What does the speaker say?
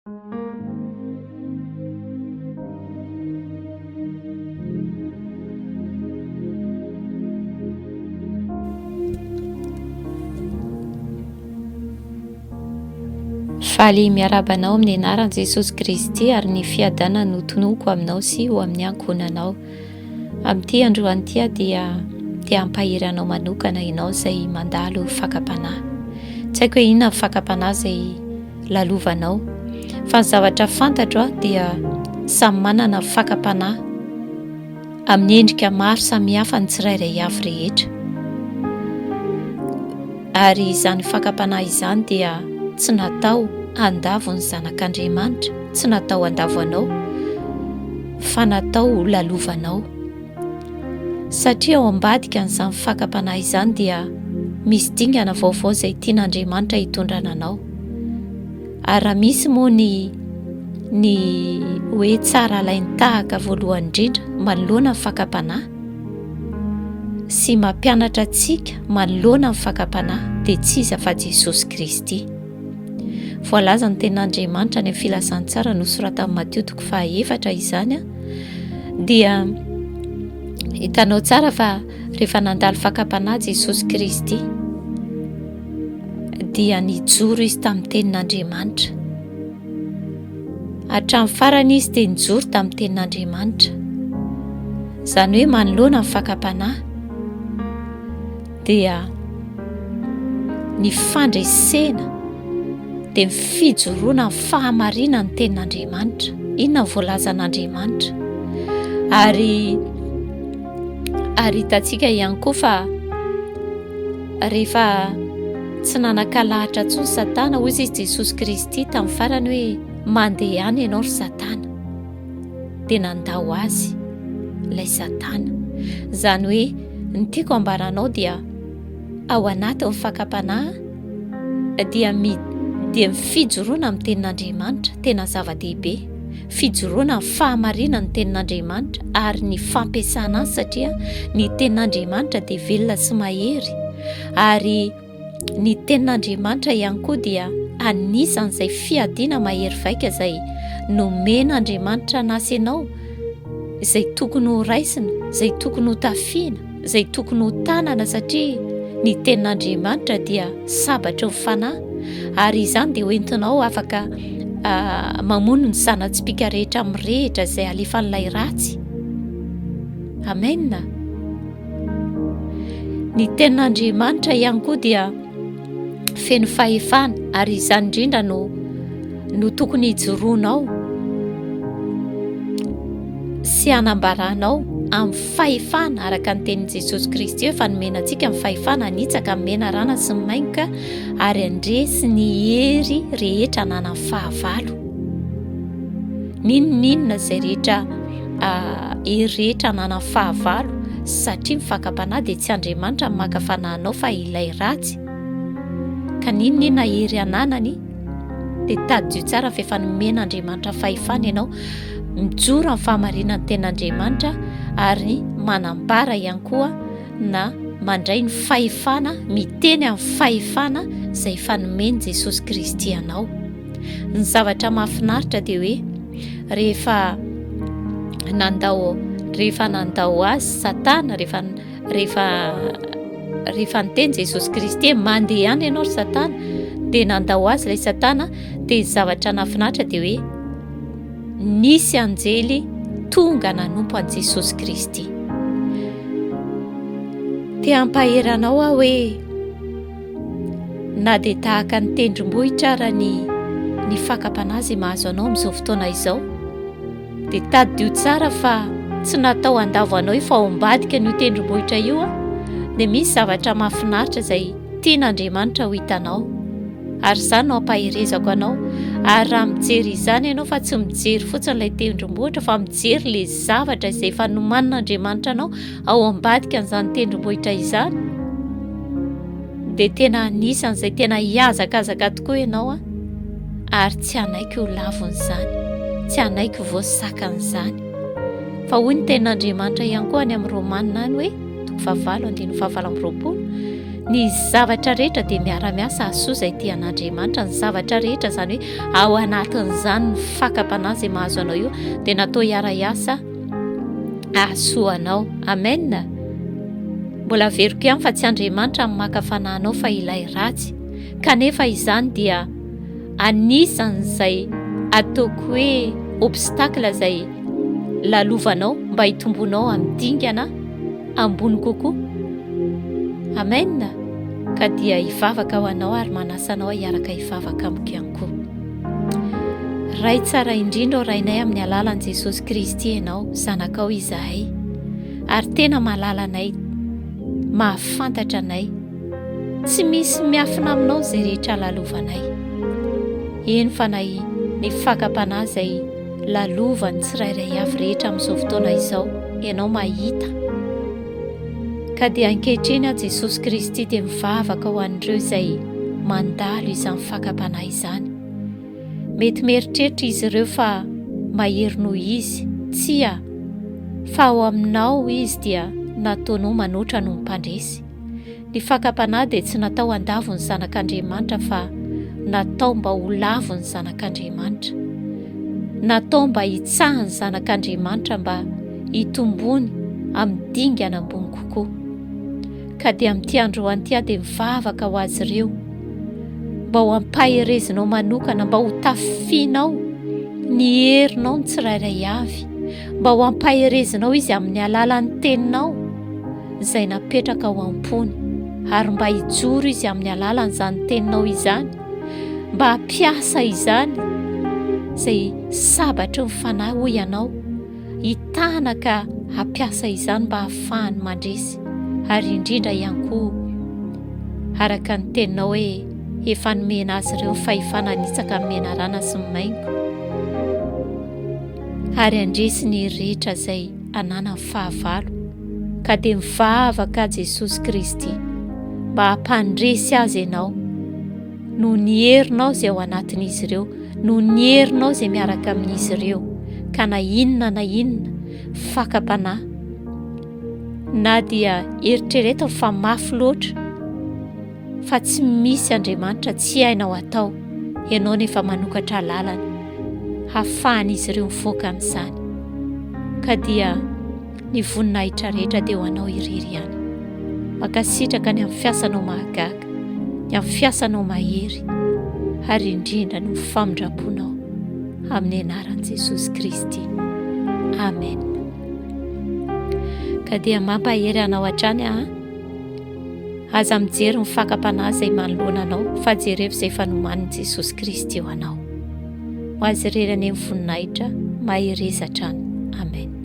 Faly miarahaba anao amin'ny anaran'i Jesosy Kristy ary ny fiadanana no tononiko aminao sy ho amin'ny ankohonanao. Amin'ity androany ity aho dia te hampahery anao manokana ianao izay mandalo fakam-panahy. Tsy haiko hoe inona ny fakam-panahy izay lalovanao fa ny zavatra fantatro aho dia samy manana fakam-panahy amin'ny endrika maro samihafa ny tsirairay avy rehetra. Ary izany fakam-panahy izany dia tsy natao handavo ny zanak'Andriamanitra, tsy natao handavo anao, fa natao ho lalovanao. Satria ao ambadika an'izany fakam-panahy izany dia misy dingana vaovao izay tian'Andriamanitra hitondrana anao. Ary raha misy moa ny ny hoe tsara alain-tahaka voalohany indrindra manoloana ny fakam-panahy sy mampianatra antsika manoloana ny fakam-panahy dia tsy iza fa Jesosy Kristy. Voalaza ny tenin'Andriamanitra any amin'ny filazantsara nosoratan'i Matio toko fahaefatra izany dia hitanao tsara fa rehefa nandalo fakam-panahy Jesosy Kristy dia nijoro izy tamin'ny tenin'Andriamanitra. Hatramin'ny farany izy dia nijoro tamin'ny tenin'Andriamanitra. Izany hoe manoloana ny fakam-panahy dia ny fandresena dia ny fijoroana ny fahamarinan'ny tenin'Andriamanitra. Inona ny voalazan'Andriamanitra? Ary ary hitantsika ihany koa fa Rehefa tsy nanan-kalahatra intsony Satana, hoy izy Jesosy Kristy tamin'ny farany hoe, Mandehana ianao ry Satana. Dia nandao azy ilay Satana. Izany hoe ny tiako ambara anao dia ao anatin'ny fakam-panahy dia mi dia ny fijoroana amin'ny tenin'Andriamanitra tena zava-dehibe. Fijoroana amin'ny fahamarinan'ny tenin'Andriamanitra ary ny fampiasana azy satria ny tenin'Andriamanitra dia velona sy mahery ary ny tenin'Andriamanitra ihany koa dia anisan'izay fiadiana mahery vaika izay nomen'Andriamanitra anasy ianao izay tokony ho raisina, izay tokony ho tafiana, izay tokony ho tanana satria ny tenin'Andriamanitra dia sabatry ny fanahy ary izany dia hoentinao afaka ah, mamono ny zana-tsipìka rehetra mirehitra izay alefan'ilay ratsy. Amen. Ny tenin'Andriamanitra ihany koa dia feno fahefana ary izany indrindra no no tokony hijoroanao sy hanambaranao amin'ny fahefana araka ny tenin'i Jesosy Kristy hoe fa nomena antsika ny fahefana hanitsaka ny menarana sy ny maingoka ary handresy ny hery rehetra ananan'ny fahavalo. N'inon'inona izay rehetra hery rehetra ananan'ny fahavalo satria ny fakam-panahy dia tsy Andriamanitra no maka fanahy anao fa ilay ratsy. Ka n'inon'inona hery ananany dia tadidio tsara fa efa nomen'Andriamanitra fahefana ianao mijoro amin'ny fahamarinan'ny tenin'Andriamanitra ary manambara ihany koa na mandray ny fahefana miteny amin'ny fahefana izay efa nomen'i Jesosy Kristy anao. Ny zavatra mahafinaritra dia hoe rehefa nandao rehefa nandao azy Satana rehefa rehefa rehefa niteny Jesosy Kristy hoe mandehana ianao ry Satana dia nandao azy ilay Satana dia ny zavatra nahafinaritra dia hoe nisy anjely tonga nanompo an'i Jesosy Kristy. Te hampahery anao aho hoe na dia tahaka ny tendrombohitra ara ny ny fakam-panahy izay mahazo anao amin'izao fotoana izao dia tadidio tsara fa tsy natao handavo anao io fa ao ambadika an'io tendrombohitra io a dia misy zavatra mahafinaritra izay tian'Andriamanitra ho hitanao ary izany no ampaherezako anao ary raha mijery izany ianao fa tsy mijery fotsiny ilay tendrombohitra fa mijery ilay zavatra izay efa nomanin'Andriamanitra anao ao ambadika an'izany tendrombohitra izany dia tena anisan'izay tena hihazakazaka tokoa ianao a ary tsy hanaiky ho lavon'izany tsy hanaiky ho voasakan'izany fa hoy ny tenin'Andriamanitra ihany koa any amin'ny Romanina any hoe toko fahavalo andininy fahavalo amby roapolo. Ny zavatra rehetra dia miara-miasa hahasoa izay tia an'Andriamanitra. Ny zavatra rehetra izany hoe ao anatin'izany ny fakam-panahy izay mahazo anao io dia natao hiara-hiasa hahasoa anao. Amen. Mbola averiko ihany fa tsy Andriamanitra no maka fanahy anao fa ilay ratsy. Kanefa izany dia anisan'izay ataoko hoe obstacle izay lalovanao mba hitombonao amin'ny dingana ambony kokoa. Amen! Ka dia hivavaka ho anao ary manasa anao hiaraka hivavaka amiko ihany koa. Ray tsara indrindra ô Rainay amin'ny alalan'i Jesosy Kristy Ianao, Zanakao izahay. Ary tena malala anay, mahafantatra anay. Tsy misy miafina aminao izay rehetra lalovanay. Eny fa na ny fakam-panahy izay lalovan'ny tsirairay avy rehetra amin'izao fotoana izao, Ianao mahita. Ka dia ankehitriny aho Jesosy Kristy dia mivavaka ho an'ireo izay mandalo izany fakam-panahy izany. Mety mieritreritra izy ireo fa mahery noho izy. Tsia, fa ao aminao izy dia nataonao manoatra noho ny mpandresy. Ny fakam-panahy dia tsy natao handavo ny zanak'Andriamanitra fa natao mba ho lavon'ny zanak'Andriamanitra. Natao mba hitsahan'ny zanak'Andriamanitra mba hitombony amin'ny dingana ambony kokoa. Ka dia amin'ity androany ity aho dia mivavaka ho azy ireo mba ho ampaherezinao manokana, mba ho tafianao ny herinao ny tsirairay avy, mba ho ampaherezinao izy amin'ny alalan'ny teninao. izay napetraka ao am-pony, ary mba hijoro izy amin'ny alalan'izany teninao izany, mba hampiasa izany izay sabatry ny fanahy hoy ianao, hitana ka hampiasa izany mba hahafahany mandresy, ary indrindra ihany koa araka ny teninao hoe efa nomena azy ireo ny fahefana hanitsaka ny menarana sy ny maingo ary handresy ny rehetra izay ananany fahavalo ka dia mivavaka Jesosy Kristy mba hampandresy azy ianao noho ny herinao izay ao anatin'izy ireo, noho ny herinao izay miaraka amin'izy ireo, ka na inona na inona fakam-panahy na dia eritreretiny fa mafy loatra fa tsy misy Andriamanitra tsy hainao atao, ianao nefa manokatra lalana hafahan'izy ireo mivoaka amin'izany. Ka dia ny voninahitra rehetra dia ho anao irery ihany. Mankasitraka ny amin'ny fiasanao mahagaga, ny amin'ny fiasanao mahery, ary indrindra ny famindram-ponao amin'ny anaran'i Jesosy Kristy. Amen. Ka dia mampahery anao hatrany aho. Aza mijery ny fakam-panahy izay manoloana anao fa jerevo izay efa nomanin'i Jesosy Kristy ho anao. Ho Azy irery anie ny voninahitra, mahereza hatrany. Amen.